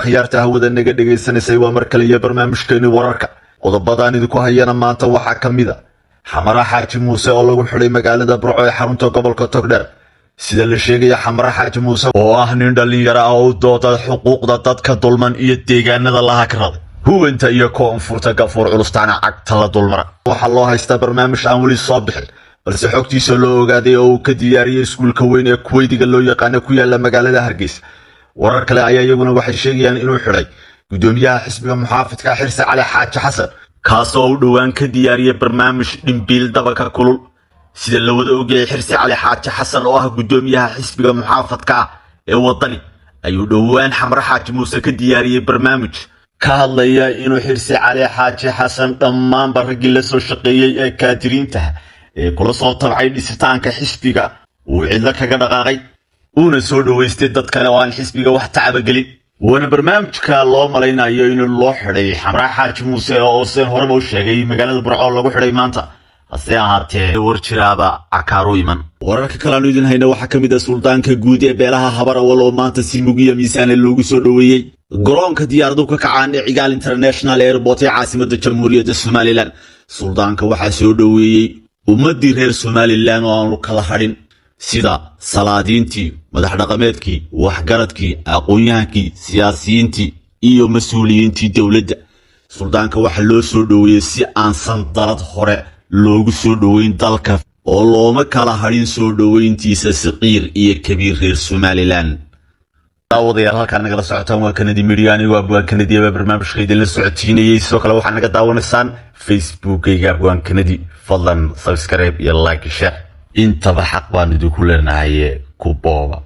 Khiyaarta hawada naga dhegaysanaysay, waa mar kale iyo barnaamijkeeni wararka. Qodobadaan idinku hayana maanta waxaa ka mid a Xamara Xaaji Muuse oo lagu xidhay magaalada Burco ee xarunta gobolka Togdheer. Sida la sheegaya, Xamare Xaaji Muuse oo ah nin dhallinyaro ah oo u dooda xuquuqda dadka dulman iyo deegaanada la hagraday, huwanta iyo koonfurta gafuur culustaana cagta la dulmara, waxaa loo haystaa barnaamij aan weli soo bixin, balse xogtiisa loo ogaaday oo uu ka diyaariyey iskuulka weyn ee Kuweydiga loo yaqaano ku yaala magaalada Hargeysa. Warar kale ayaa iyaguna waxay sheegayaan inuu xidhay gudoomiyaha xisbiga muxaafidka Xirsi Cali Xaaji Xasan, kaasoo u dhowaan ka diyaariyey barnaamij dhimbiil dabaka kulul. Sida la wada ogyahay, Xirsi Cali Xaaji Xasan oo ah gudoomiyaha xisbiga muxaafadka ah ee Wadani ayuu dhowaan Xamre Xaaji Muuse ka diyaariyey barnaamij ka hadlaya inuu Xirsi Cali Xaaji Xasan dhammaanba raggii la soo shaqeeyey ee kaadiriintaha ee kula soo tabcay dhisitaanka xisbiga uu cidlo kaga dhaqaaqay, uuna soo dhoweystay dad kale oo aan xisbiga wax tacaba gelin. Waana barnaamijka loo malaynayo in loo xidhay Xamre Xaaji Muuse oo seen horeba u sheegay magaalada Burco lagu xidhay maanta. Hase ahaatee, war jiraaba cakaaru iman. Wararka kale aanu idin hayna waxaa ka mid ah suldaanka guud ee beelaha Habar Awal oo maanta si mugiya miisaane loogu soo dhoweeyey garoonka diyaaradu ka kacaan ee Cigaal International Airport ee caasimada Jamhuuriyadda Somaliland. Suldaanka waxaa soo dhoweeyey ummaddii reer Somaliland oo aanu kala hadhin, sida salaadiintii, madax dhaqameedkii, waxgaradkii, aqoon-yahankii, siyaasiyiintii iyo mas-uuliyiintii dowladda. Suldaanka waxaa loo soo dhoweeyey si aan sandalad hore loogu soo dhoweyn dalka, oo looma kala hadhin soo dhoweyntiisa saqiir iyo kabiir reer Somaliland. Daawadayaal, halkaa nagala socotaan waa Kanadi Media. Anigu Abwaan Kanadi baa barnaamijka idinla socotiinayay. Sidoo kale waxaa naga daawanaysaan Facebookayga Abwaan Kanadi. Fadlan subscribe iyo like, share intaba xaq baan idinku leenahay, ku booba.